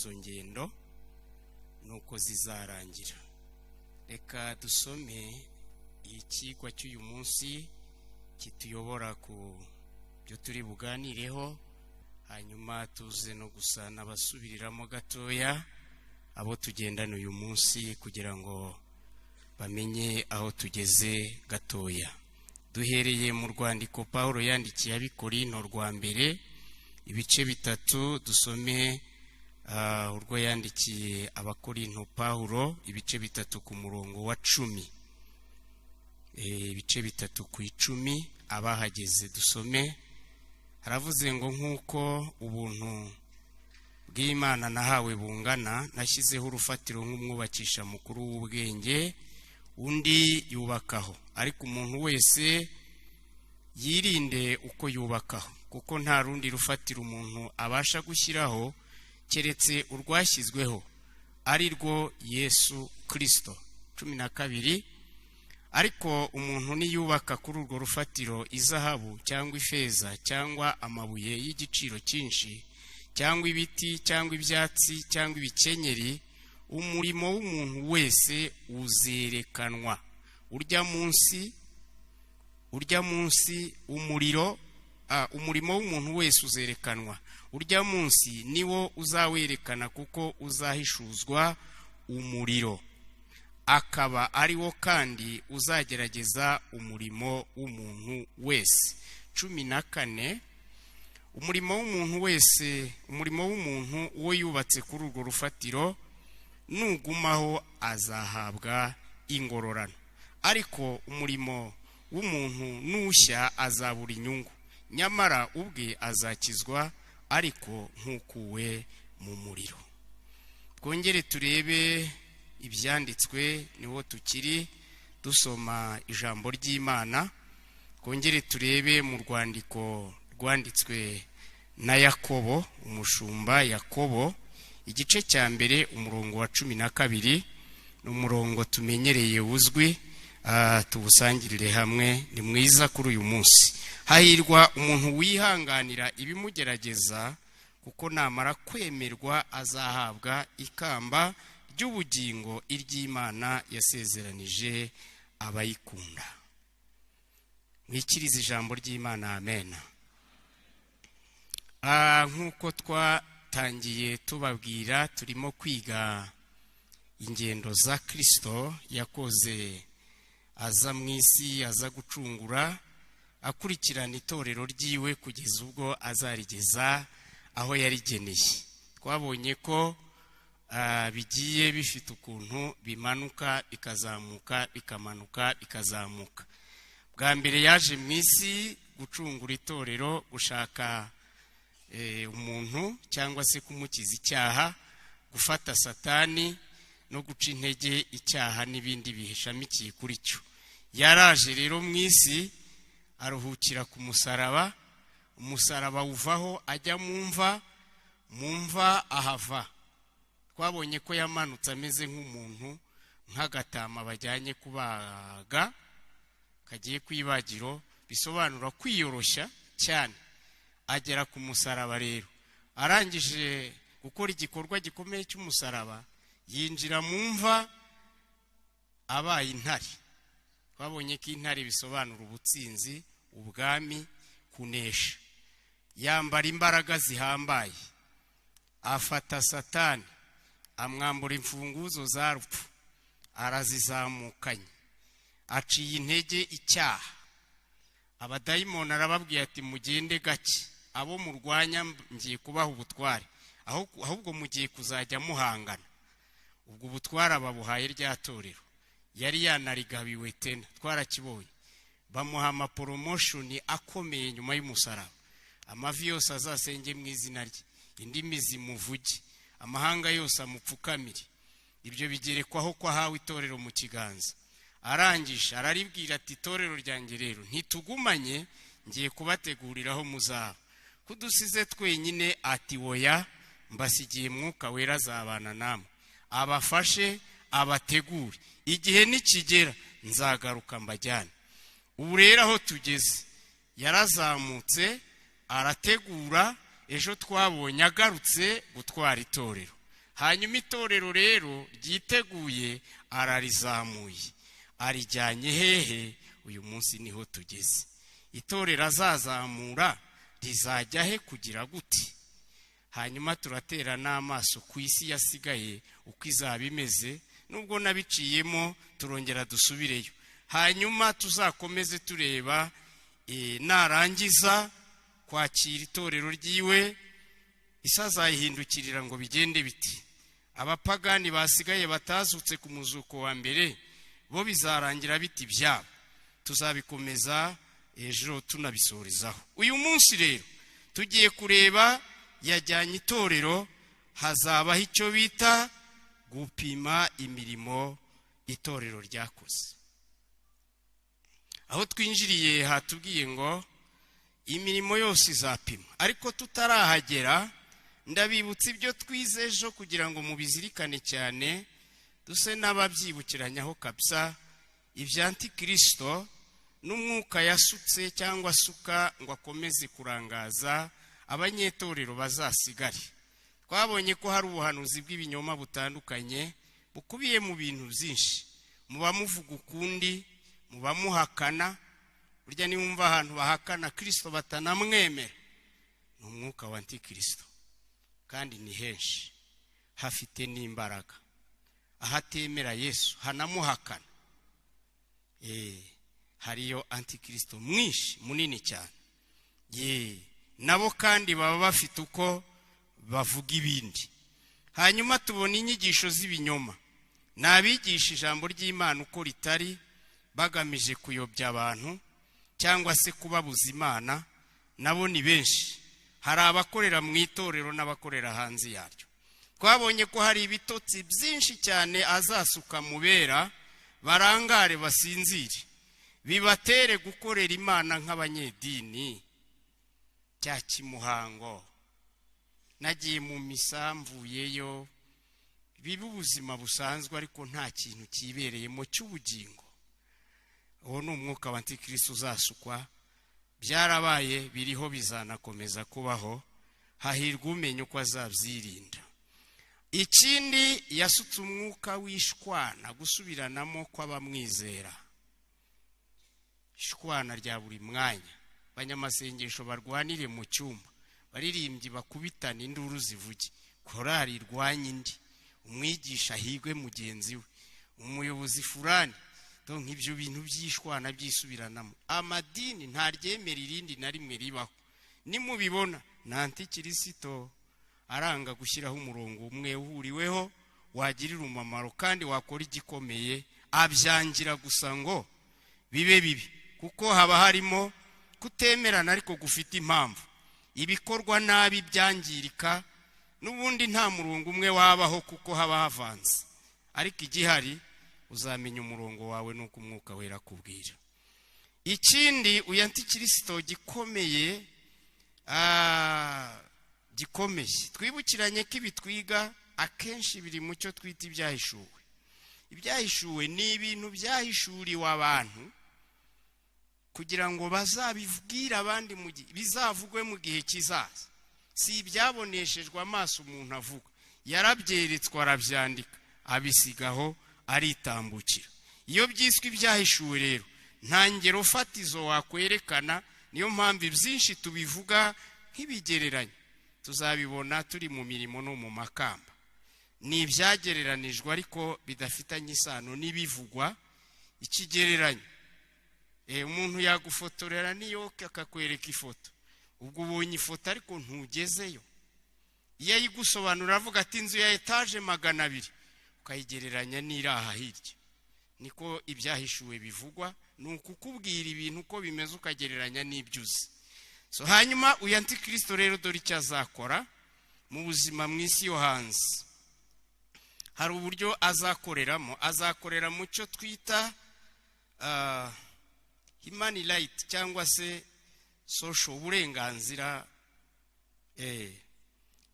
Izo ngendo nuko zizarangira. Reka dusome ikigwa cy'uyu munsi kituyobora ku byo turi buganireho, hanyuma tuze no gusa n'abasubiriramo gatoya abo tugendana uyu munsi kugira ngo bamenye aho tugeze gatoya. Duhereye mu rwandiko Pawulo yandikiye Abakorinto rwa mbere, ibice 3, dusome urwo yandikiye Abakorinto Pawulo, ibice 3 ku murongo wa 10. Ibice 3 ku 10, abahageze dusome. Haravuze ngo: "Nk'uko ubuntu bw'Imana nahawe bungana, nashyizeho urufatiro nk'umwubakisha mukuru w'ubwenge, undi yubakaho. Ariko umuntu wese yirinde uko yubakaho, kuko nta rundi rufatiro umuntu abasha gushyiraho keretse urwashyizweho, ari rwo Yesu Kirisito." 12: "Ariko umuntu niyubaka kuri urwo rufatiro izahabu cyangwa ifeza cyangwa amabuye y'igiciro cyinshi cyangwa ibiti cyangwa ibyatsi cyangwa ibikenyeri, umurimo w'umuntu wese uzerekanwa urya munsi umuriro. Umurimo w'umuntu wese uzerekanwa urya munsi, niwo uzawerekana, kuko uzahishuzwa umuriro, akaba ari wo kandi uzagerageza umurimo w'umuntu wese." 14: "Umurimo w'umuntu wese, umurimo w'umuntu uwo yubatse kuri urwo rufatiro nugumaho, azahabwa ingororano. Ariko umurimo w'umuntu nushya, azabura inyungu; nyamara ubwe azakizwa, ariko nk'ukuwe mu muriro." Twongere turebe ibyanditswe, niho tukiri dusoma ijambo ry'Imana. Twongere turebe mu rwandiko rwanditswe na Yakobo, umushumba Yakobo, igice cya 1, umurongo wa 12. Ni umurongo tumenyereye uzwi, tuwusangirire hamwe, ni mwiza kuri uyu munsi. "Hahirwa umuntu wihanganira ibimugerageza, kuko namara kwemerwa azahabwa ikamba ry'ubugingo iry'Imana yasezeranije abayikunda." Mwikirize ijambo ry'Imana. Amen. Nk'uko twatangiye tubabwira, turimo kwiga ingendo za Kirisito yakoze aza mu isi, aza gucungura, akurikirana itorero ryiwe kugeza ubwo azarigeza aho yarigeneye. Twabonye ko bigiye bifite ukuntu bimanuka, bikazamuka, bikamanuka, bikazamuka. Bwa mbere yaje mu isi gucungura itorero, gushaka umuntu cyangwa se kumukiza icyaha, gufata Satani no guca intege icyaha n'ibindi bishamikiye kuri cyo. Yaraje rero mu isi, aruhukira ku musaraba, umusaraba uvaho ajya mu mva, mu mva ahava. Twabonye ko yamanutse ameze nk'umuntu, nk'agatama bajyanye kubaga kagiye ku ibagiro, bisobanura kwiyoroshya cyane. Agera ku musaraba rero, arangije gukora igikorwa gikomeye cy'umusaraba, yinjira mu mva abaye intare. Twabonye ko intare bisobanura ubutsinzi, ubwami, kunesha. Yambara imbaraga zihambaye, afata Satani, amwambura imfunguzo za rupfu, arazizamukanye, aciye intege icyaha. Abadayimoni arababwiye ati: "Mugende gake, abo murwanya ngiye kubaha ubutware, ahubwo mugiye kuzajya muhangana." Ubwo ubutware babuhaye rya torero yari yanarigabiwe tena, twarakibonye. Bamuha amapromotion akomeye nyuma y'umusaraba: amavi yose azasenge mu izina rye, indimi zimuvuge, amahanga yose amupfukamire. Ibyo bigerekwaho ko ahawe itorero mu kiganza. Arangije araribwira ati: "Itorero ryanjye rero ntitugumanye, ngiye kubateguriraho muzaba kudusize twenyine." Ati: "Woya, mbasigiye Mwuka Wera, azabana namwe, abafashe, abategure. Igihe nikigera nzagaruka mbajyane." Ubu rero aho tugeze, yarazamutse, arategura. Ejo twabonye agarutse gutwara itorero. Hanyuma itorero rero ryiteguye ararizamuye, arijyanye hehe? Uyu munsi niho tugeze. Itorero azazamura rizajya he kugira gute? Hanyuma turatera n'amaso ku isi yasigaye uko izaba imeze, nubwo nabiciyemo turongera dusubireyo. Hanyuma tuzakomeze tureba narangiza kwakira itorero ryiwe, isi azayihindukirira ngo bigende biti. Abapagani basigaye batazutse ku muzuko wa mbere bo bizarangira biti byabo. Tuzabikomeza ejo tunabisorezaho. Uyu munsi rero tugiye kureba yajyanye itorero, hazabaho icyo bita gupima imirimo itorero ryakoze. Aho twinjiriye hatubwiye ngo imirimo yose izapima, ariko tutarahagera ndabibutsa ibyo twize ejo kugira ngo mubizirikane cyane, duse n'ababyibukiranyaho kabisa ibya Antikristo n'umwuka yasutse cyangwa asuka ngo akomeze kurangaza abanyetorero bazasigare. Twabonye ko hari ubuhanuzi bw'ibinyoma butandukanye bukubiye mu bintu byinshi, muba muvuga ukundi, muba muhakana. Burya niwumva ahantu bahakana Kristo batanamwemera, ni umwuka wa Antikristo, kandi ni henshi hafite n'imbaraga. Ahatemera Yesu hanamuhakana, hariyo Antikristo mwinshi munini cyane. Nabo kandi baba bafite uko bavuga ibindi. Hanyuma tubona inyigisho z'ibinyoma, n'abigisha ijambo ry'Imana uko ritari, bagamije kuyobya abantu cyangwa se kubabuza Imana. Nabo ni benshi, hari abakorera mu itorero n'abakorera hanze yaryo. Twabonye ko hari ibitotsi byinshi cyane azasuka mu bera, barangare basinzire, bibatere gukorera Imana nk'abanyedini cya kimuhango. Nagiye mu misa mvuyeyo, biba ubuzima busanzwe ariko nta kintu kibereyemo cy'ubugingo. Uwo ni umwuka wa Antikristo uzasukwa. Byarabaye, biriho, bizanakomeza kubaho. Hahirwa umenya uko azabyirinda. Ikindi, yasutse umwuka w'ishwana, gusubiranamo kw'abamwizera, ishwana rya buri mwanya. Abanyamasengesho barwanire mu cyumba, baririmbyi bakubitana induru zivuge, korari irwanye indi, umwigisha ahigwe mugenzi we, umuyobozi furani. Donc ibyo bintu by'ishwana byisubiranamo, amadini ntaryemera irindi na rimwe ribaho. Nimubibona na Antikristo aranga gushyiraho umurongo umwe uhuriweho wagirira umumaro kandi wakora igikomeye, abyangira gusa ngo bibe bibi, kuko haba harimo kutemerana ariko gufite impamvu. Ibikorwa nabi byangirika, n'ubundi nta murongo umwe wabaho kuko haba havanze. Ariko igihari uzamenya umurongo wawe nuko umwuka wera kubwira. Ikindi uyu Antikristo gikomeye, gikomeye, twibukiranye ko ibitwiga akenshi biri mu cyo twita ibyahishuwe. Ibyahishuwe ni ibintu byahishuriwe abantu kugira ngo bazabibwire abandi bizavugwe mu gihe kizaza. Si ibyaboneshejwe amaso umuntu avuga, yarabyeretswe arabyandika, abisigaho aritambukira. Iyo byiswe ibyahishuwe rero nta ngero fatizo wakwerekana. Niyo mpamvu byinshi tubivuga nk'ibigereranyo, tuzabibona turi mu mirimo no mu makamba. Ni ibyagereranijwe ariko bidafitanye isano n'ibivugwa. Ikigereranyo, umuntu yagufotorera niyo akakwereka ifoto, ubwo ubonye ifoto ariko ntugezeyo. Iyo ayigusobanura avuga ati inzu ya etaje 200, ukayigereranya n'iraha hirya. Niko ibyahishuwe bivugwa, ni ukukubwira ibintu uko bimeze ukagereranya n'ibyo uzi. So hanyuma uyu Antikristo rero dore icyo azakora mu buzima mu isi yo hanze. Hari uburyo azakoreramo, azakorera mu cyo twita human right cyangwa se social uburenganzira.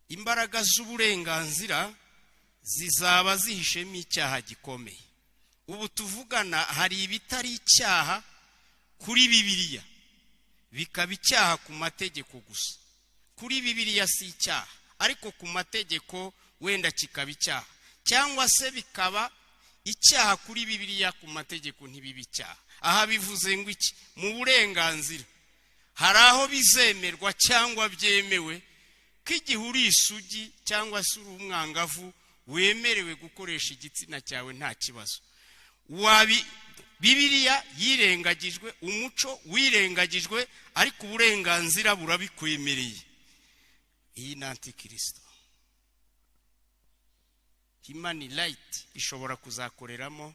Imbaraga z'uburenganzira zizaba zihishemo icyaha gikomeye. Ubu tuvugana hari ibitari icyaha kuri Bibiliya, bikaba icyaha ku mategeko gusa. Kuri Bibiliya si icyaha, ariko ku mategeko wenda kikaba icyaha, cyangwa se bikaba icyaha kuri Bibiliya, ku mategeko ntibibe icyaha. Aha bivuze ngo iki? Mu burenganzira hari aho bizemerwa cyangwa byemewe ko igihe uri isugi cyangwa se uri umwangavu wemerewe gukoresha igitsina cyawe nta kibazo. Bibiliya yirengagijwe, umuco wirengagijwe, ariko uburenganzira burabikwemereye. Iyi ni antikristo. Human right ishobora kuzakoreramo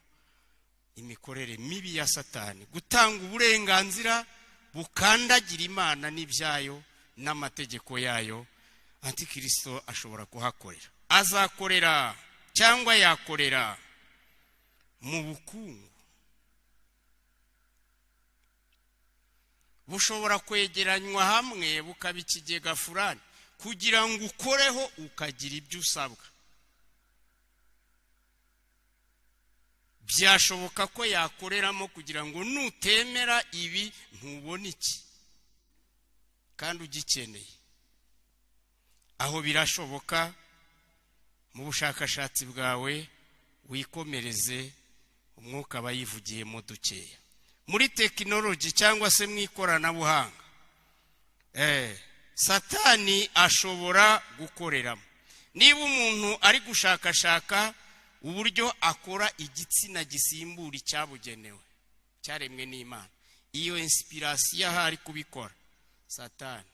imikorere mibi ya Satani, gutanga uburenganzira bukandagira Imana n'ibyayo n'amategeko yayo. Antikristo ashobora kuhakorera, azakorera cyangwa yakorera mu bukungu bushobora kwegeranywa hamwe bukaba ikigega furani kugira ngo ukoreho ukagira ibyo usabwa. Byashoboka ko yakoreramo kugira ngo nutemera ibi ntubone iki kandi ugikeneye. Aho birashoboka, mu bushakashatsi bwawe wikomereze, umwuka aba yivugiyemo dukeya. Muri tekinoloji cyangwa se mu ikoranabuhanga, Satani ashobora gukoreramo. Niba umuntu ari gushakashaka uburyo akora igitsina gisimbura icyabugenewe cyaremwe n'Imana, iyo inspiration ahari kubikora Satani.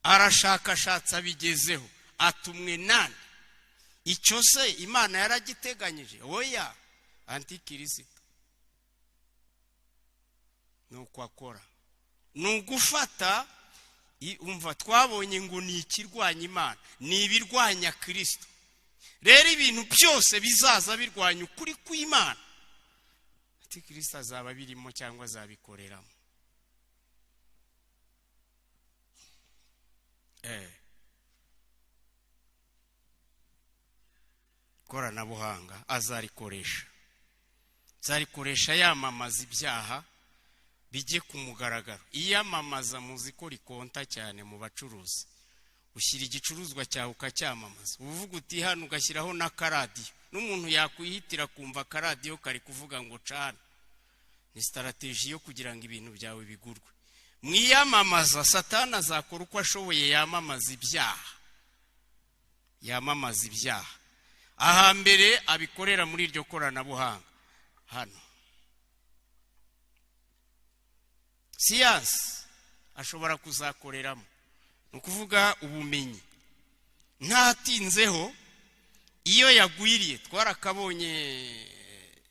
Arashakashatsa abigezeho, atumwe nande? Icyo se Imana yaragiteganyije? Oya, antikristo nuko akora. Ni ugufata, umva twabonye ngo ni ikirwanya Imana, ni ibirwanya Kristo. Rero ibintu byose bizaza birwanya ukuri kw'Imana, antikristo azaba birimo cyangwa azabikoreramo. Ikoranabuhanga azarikoresha, azarikoresha yamamaza ibyaha bijye ku mugaragaro. Iyamamaza muzi ko rikonta cyane mu bacuruzi. Ushyira igicuruzwa cyawe ukacyamamaza, uvuga uti hano, ugashyiraho n'akaradiyo, n'umuntu yakwihitira kumva akaradiyo kari kuvuga ngo cana. Ni strategy yo kugira ngo ibintu byawe bigurwe. Mwiyamamaza, Satani azakora uko ashoboye yamamaza ibyaha, yamamaza ibyaha. Ahambere abikorera muri iryo koranabuhanga. Hano siyansi ashobora kuzakoreramo, ni ukuvuga ubumenyi. Ntatinzeho, iyo yagwiriye twarakabonye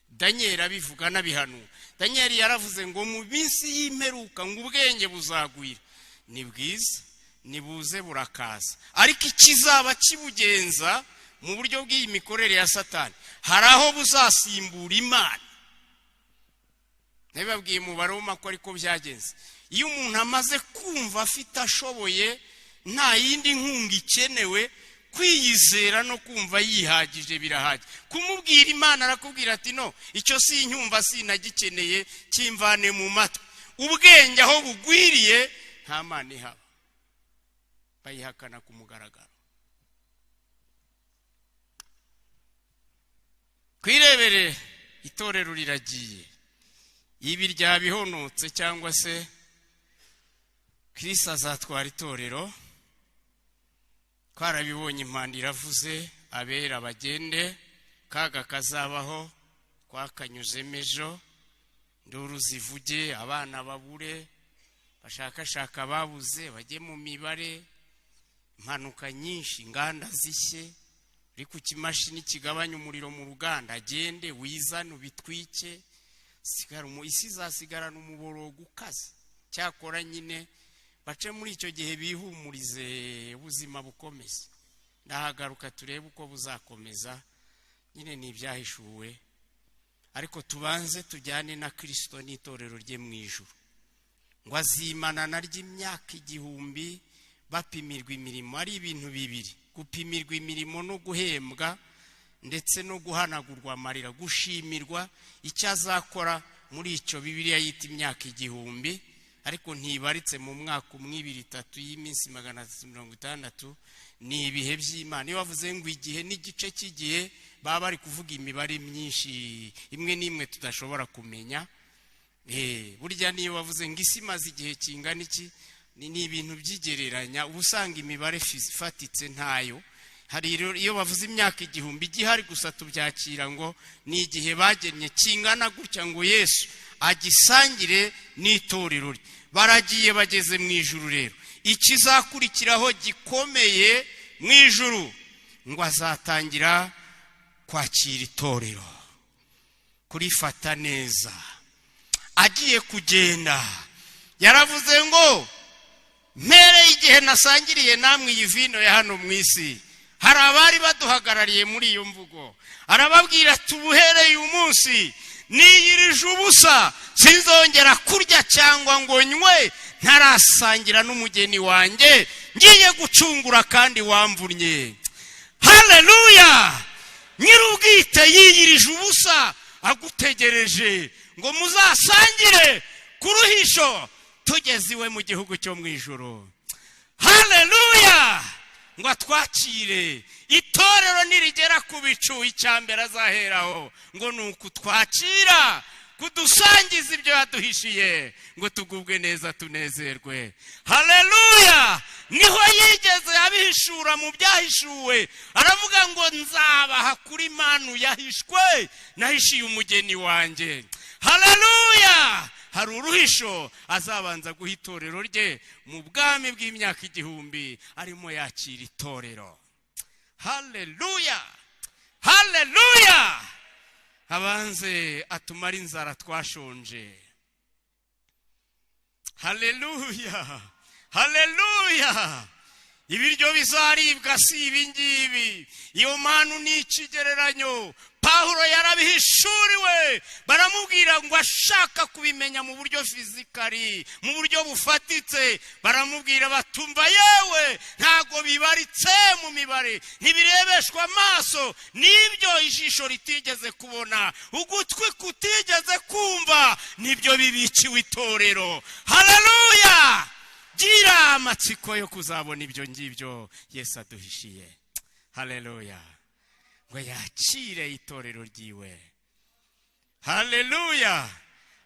Daniel abivuga n'abihanura. Daniel yaravuze ngo mu minsi y'imperuka ngo ubwenge buzagwira. Ni bwiza, nibuze burakaza, ariko ikizaba kibugenza mu buryo bw'iyi mikorere ya Satani, hari aho buzasimbura Imana. Nabibabwiye mu Baroma ko ariko byagenze. Iyo umuntu amaze kumva afite ashoboye, nta yindi nkunga ikenewe, kwiyizera no kumva yihagije birahagije. Kumubwira Imana arakubwira ati no, icyo sinyumva sinagikeneye, kimvane mu matwi. Ubwenge aho bugwiriye nta Mana ihaba, bayihakana ku mugaragaro. Twirebere itorero riragiye, ibi ryabihonotse cyangwa se Kristo azatwara itorero. Twarabibonye, impanda iravuze, abera bagende, kaga kazabaho twakanyuzemo ejo, nduru zivuge, abana babure, bashakashaka babuze, bajye mu mibare, impanuka nyinshi, inganda zishye, uri ku kimashini kigabanya umuriro mu ruganda, agende wizane ubitwike, isi izasigarana umuborogo ukaze. Cyakora nyine bace muri icyo gihe bihumurize, ubuzima bukomeze. Ndahagaruka turebe uko buzakomeza, nyine ni ibyahishuwe, ariko tubanze tujyane na Kristo n'itorero rye mu ijuru. Ngo azimanana ry'imyaka 1000 bapimirwa imirimo. Ari ibintu bibiri, gupimirwa imirimo no guhembwa, ndetse no guhanagurwa amarira, gushimirwa icyo azakora muri icyo Bibiliya yita imyaka 1000. Ariko ntibaritse mu mwaka umwe, ibiri, itatu y'iminsi 360. Ni ibihe by'Imana. Iyo bavuze ngo igihe n'igice cy'igihe, baba bari kuvuga imibare myinshi, imwe n'imwe tudashobora kumenya. Burya niyo bavuze ngo isi imaze igihe kingana iki, ni ibintu by'igereranya, uba usanga imibare ifatitse ntayo. Hari iyo bavuze imyaka 1000 igihari gusa, tubyakira ngo ni igihe bagennye kingana gutya ngo Yesu agisangire n'itorero rye. Baragiye bageze mu ijuru. Rero ikizakurikiraho gikomeye mu ijuru, ngo azatangira kwakira itorero, kurifata neza. Agiye kugenda yaravuze ngo: "Mpereye igihe nasangiriye namwe iyi vino ya hano mu isi." Hari abari baduhagarariye muri iyo mvugo. Arababwira: "Tubuhereye uyu munsi niyirije ubusa, sinzongera kurya cyangwa ngo nywe ntarasangira n'umugeni wanjye ngiye gucungura kandi wamvunnye." Haleluya! Nyir'ubwite yiyirije ubusa, agutegereje ngo muzasangire ku ruhisho tugeze iwe mu gihugu cyo mu ijoro. Haleluya! Ngo atwakire. Itorero nirigera ku bicu, icya mbere azaheraho ngo ni ukutwakira, kudusangiza ibyo yaduhishiye, ngo tugubwe neza, tunezerwe. Haleluya! Niho yigeze abihishura mu byahishuwe, aravuga ngo: "Nzabaha kuri manu yahishwe nahishiye umugeni wanjye." Haleluya! Hari uruhisho azabanza guha itorero rye mu bwami bw'imyaka 1000, arimo yakira itorero. Haleluya, haleluya! Abanze atumare inzara twashonje. Haleluya, haleluya! Ibiryo bizaribwa si ibi ngibi. Iyo manu ni ikigereranyo. Pawulo yarabihishuriwe, baramubwira ngo ashaka kubimenya mu buryo physical, mu buryo bufatitse. Baramubwira batumva: "Yewe, ntago bibaritse mu mibare, ntibirebeshwa amaso, n'ibyo ijisho ritigeze kubona, ugutwi kutigeze kumva, nibyo bibikiwe itorero." Haleluya! Gira amatsiko yo kuzabona ibyo ngibyo Yesu aduhishiye. Haleluya! Ngo yakire itorero ryiwe. Haleluya,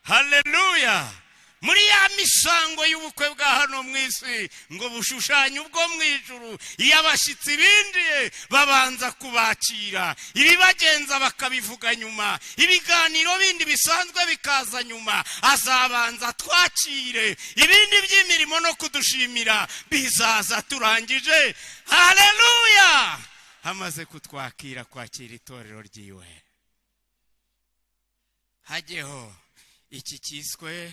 haleluya! Muri ya misango y'ubukwe bwa hano mu isi, ngo bushushanye ubwo mu ijuru, iyo abashyitsi binjiye babanza kubakira, ibibagenza bakabivuga nyuma, ibiganiro bindi bisanzwe bikaza nyuma. Azabanza twakire, ibindi by'imirimo no kudushimira bizaza turangije. Haleluya! Amaze kutwakira, kwakira itorero ryiwe, hajyeho iki cyiswe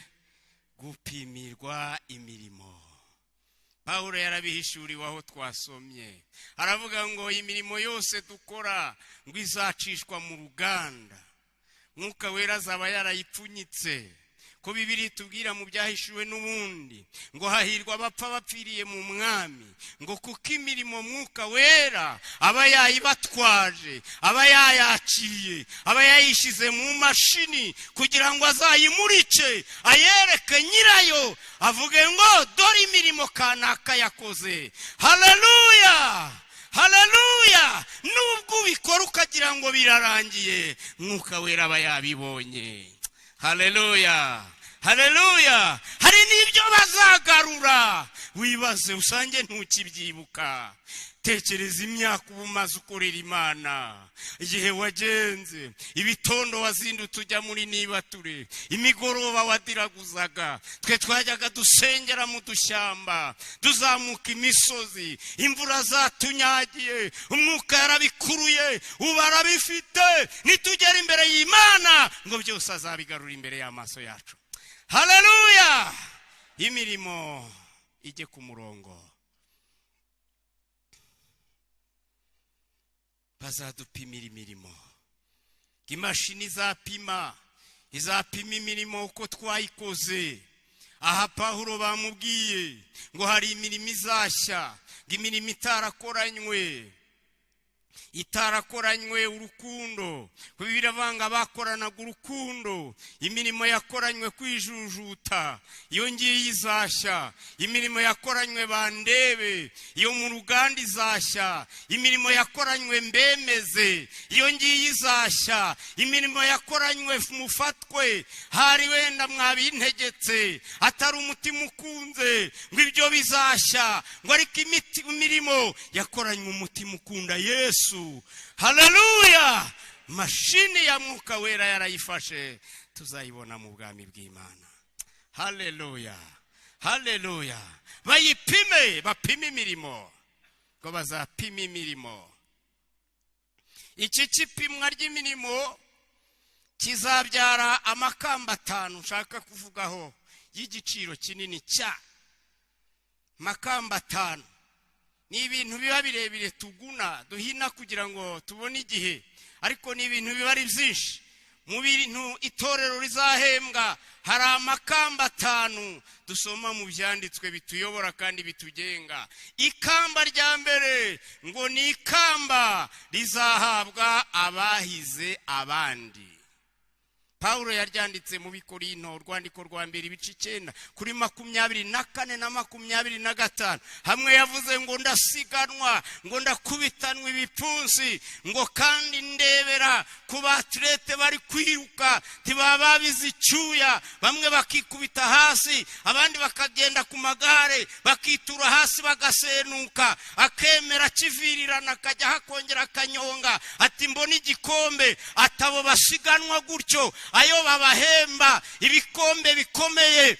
gupimirwa imirimo. Pawulo yarabihishuriwe aho twasomye, aravuga ngo imirimo yose dukora ngo izacishwa mu ruganda, Mwuka Wera azaba yarayipfunyitse. Ko Bibiri tubwira mu byahishuwe n'ubundi ngo hahirwa abapfa bapfiriye mu Mwami, ngo kuko imirimo Mwuka Wera aba yayibatwaje, aba yayakiriye, aba yayishyize mu mashini kugira ngo azayimurike, ayereke nyirayo, avuge ngo: "Dore imirimo kanaka yakoze." Haleluya, haleluya! Nubwo ubikora ukagira ngo birarangiye, Mwuka Wera aba yabibonye. Haleluya, haleluya! Hari n'ibyo bazagarura, wibaze usange ntukibyibuka. Tekereza imyaka uba umaze ukorera Imana, igihe wagenze, ibitondo wazindutse ujya muri nibature, imigoroba wadiraguzaga. Twe twajyaga dusengera mu dushyamba, tuzamuka imisozi, imvura zatunyagiye. Umwuka yarabikuruye, ubu arabifite. Nitugera imbere y'Imana, ngo byose azabigarura imbere y'amaso yacu. Haleluya! Imirimo ijye ku murongo. Bazadupimira imirimo. Imashini izapima, izapima imirimo uko twayikoze. Aha Pawulo bamubwiye ngo hari imirimo izashya, ngo imirimo itarakoranywe. Itarakoranywe urukundo, biravanga bakoranaga urukundo. Imirimo yakoranywe kwijujuta, iyo ngiyi izashya. Imirimo yakoranywe bandebe, iyo mu ruganda izashya. Imirimo yakoranywe mbemeze, iyo ngiyi izashya. Imirimo yakoranywe mufatwe, hari wenda mwabintegetse atari umutima ukunze, ngo ibyo bizashya. Ngo ariko imirimo yakoranywe umutima ukunda Yesu. Haleluya! Mashini ya Mwuka Wera yarayifashe, tuzayibona mu bwami bw'Imana. Haleluya, haleluya! Bayipime, bapime imirimo, ngo bazapime imirimo. Iki kipimwa ry'imirimo kizabyara amakamba 5 nshaka kuvugaho y'igiciro kinini cya makamba 5. Ni ibintu biba birebire tuguna duhina kugira ngo tubone igihe, ariko ni ibintu biba ari byinshi. Mu bintu itorero rizahembwa hari amakamba 5 dusoma mu byanditswe bituyobora kandi bitugenga. Ikamba rya mbere ngo ni ikamba rizahabwa abahize abandi. Paulo yaryanditse mu Bikorinto, urwandiko rwa mbere ibice 9 kuri 24 na 25. Hamwe yavuze ngo ndasiganwa, ngo ndakubitanwa ibipfunsi, ngo kandi ndebera ku batlete bari kwiruka ntibaba babizi icyuya, bamwe bakikubita hasi, abandi bakagenda ku magare bakitura hasi bagasenuka, akemera kivirirana akajya hakongera akanyonga, ati mbona igikombe. Atabo basiganwa gutyo, ayo babahemba ibikombe bikomeye,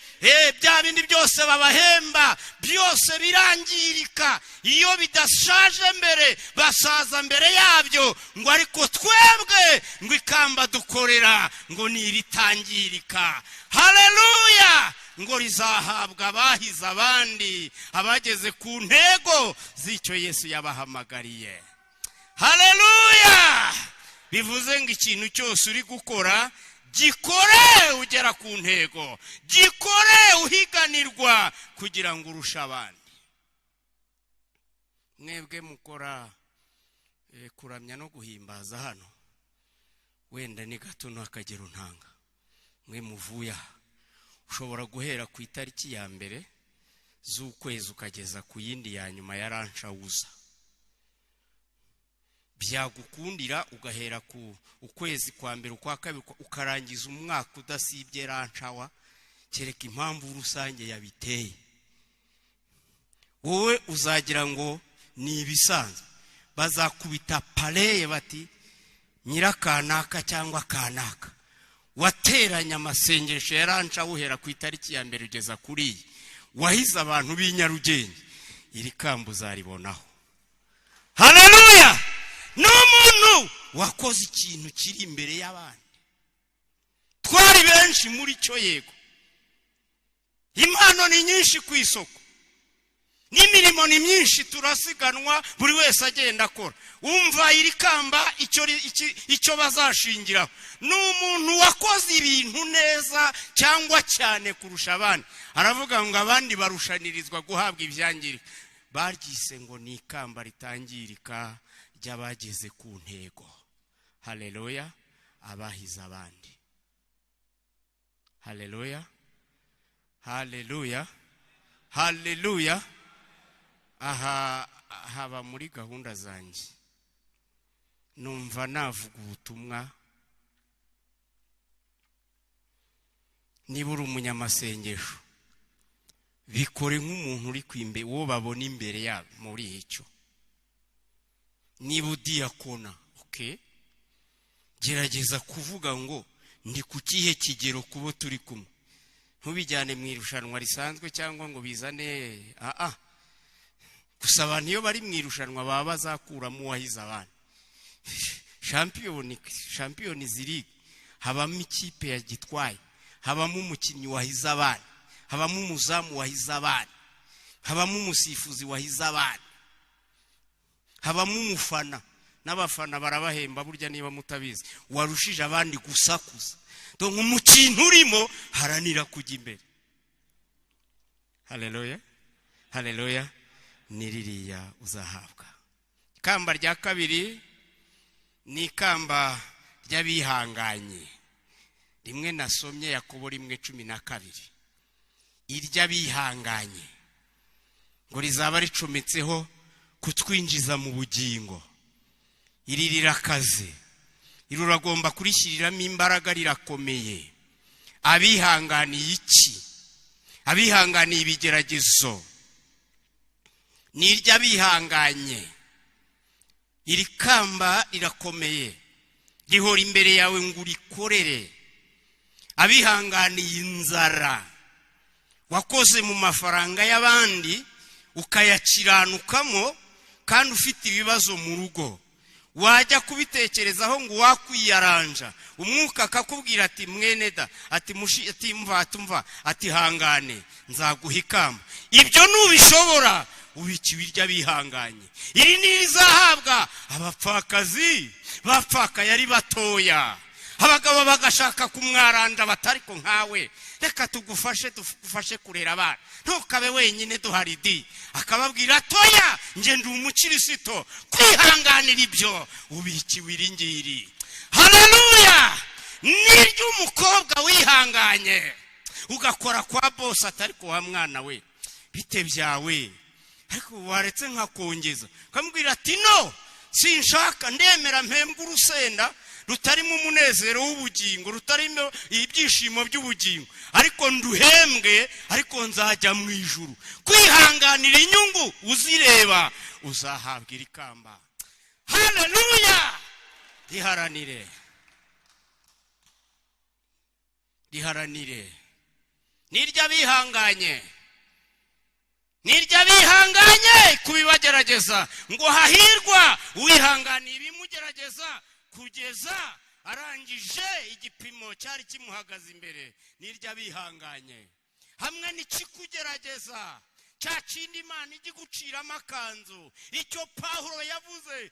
bya bindi byose babahemba byose birangirika, iyo bidashaje mbere basaza mbere yabyo. Ngo ariko twebwe ngo ikamba dukorera ngo ni iritangirika. Haleluya! Ngo rizahabwa abahize abandi, abageze ku ntego z'icyo Yesu yabahamagariye. Haleluya! Bivuze ngo ikintu cyose uri gukora gikore ugera ku ntego, gikore uhiganirwa kugira ngo urushe abandi. Mwebwe mukora kuramya no guhimbaza hano, wenda ni gato ntakagero ntanga. Mwe muvuye aha, ushobora guhera ku itariki ya mbere z'ukwezi ukageza ku yindi ya nyuma ya ranshawuza. Byagukundira ugahera ku ukwezi kwa mbere, ukwa kabiri, ukarangiza umwaka udasibye ranshawa, kereka impamvu rusange yabiteye. Wowe uzagira ngo ni ibisanzwe, bazakubita pareye bati nyirakanaka cyangwa kanaka wateranye amasengesho ya ranshawa uhera ku itariki ya mbere ugeza kuri iyi, wahize abantu b'i Nyarugenge, iri kamba uzaribonaho. Haleluya! Ni umuntu wakoze ikintu kiri imbere y'abandi. Twari benshi muri cyo, yego impano ni nyinshi ku isoko, n'imirimo ni myinshi, turasiganwa, buri wese agenda akora. Umva iri kamba icyo bazashingiraho ni umuntu wakoze ibintu neza cyangwa cyane kurusha abandi. Aravuga ngo abandi barushanirizwa guhabwa ibyangirika, baryise ngo ni ikamba ritangirika ry'abageze ku ntego. Haleluya! Abahize abandi. Haleluya, haleluya, haleluya! Aha haba muri gahunda zanjye, numva navuga ubutumwa. Niba uri umunyamasengesho, bikore nk'umuntu uri kwimbe uwo babona imbere yabo muri icyo. Niba udiyakona, okay, gerageza kuvuga ngo ndi ku kihe kigero kubo turi kumwe. Ntubijyane mu irushanwa risanzwe cyangwa ngo bizane gusa abantu iyo bari mu irushanwa baba bazakuramo uwahize abandi. Shampiyoni ziri habamo ikipe ya gitwaye, habamo umukinnyi wahize abandi, habamo umuzamu wahize abandi, habamo umusifuzi wahize abandi, habamo umufana. N'abafana barabahemba burya niba mutabizi, warushije abandi gusakuza. Donc umukintu urimo haranira kujya imbere. Haleluya, haleluya! Ni ririya uzahabwa. Ikamba rya kabiri ni ikamba ry'abihanganye. Rimwe nasomye Yakobo 1:12, iry'abihanganye ngo rizaba ricometseho kutwinjiza mu bugingo. Iri rirakaze, iri uragomba kurishyiriramo imbaraga, rirakomeye. Abihanganiye iki? Abihanganiye ibigeragezo. Ni iry'abihanganye. Iri kamba rirakomeye, rihora imbere yawe ngo urikorere. Abihanganiye inzara, wakoze mu mafaranga y'abandi ukayakiranukamo kandi ufite ibibazo mu rugo, wajya kubitekerezaho ngo wakwiyaranja, umwuka akakubwira ati mwene da, ati mushi, ati mva, ati mva, ati hangane, nzaguha ikamba. Ibyo nubishobora ubikiwe iry'abihanganye. Iri ni rizahabwa abapfakazi bapfakaye ari batoya, abagabo bagashaka kumwaranja batariko nkawe, reka tugufashe, tugufashe kurera abana, ntukabe wenyine duhari di. Akababwira toya, nge ndi umukirisito. Kwihanganira ibyo ubikiwe iri ngiri. Haleluya! N'iry'umukobwa wihanganye ugakora kwa bose, atari wa mwana we bite byawe, ariko waretse nkakongeza, ukamubwira ati no sinshaka, ndemera mpembwe urusenda rutarimo umunezero w'ubugingo, rutarimo ibyishimo by'ubugingo, ariko nduhembwe, ariko nzajya mu ijuru. Kwihanganira inyungu uzireba, uzahabwa iri kamba. Haleluya! Riharanire, riharanire. N'iry'abihanganye, n'iry'abihanganye kubibagerageza, ngo hahirwa uwihanganiye ibimugerageza kugeza arangije igipimo cyari kimuhagaze imbere. N'iry'abihanganye hamwe n'ikikugerageza cya kindi Imana ijya iguciramo akanzu, icyo Pawulo yavuze.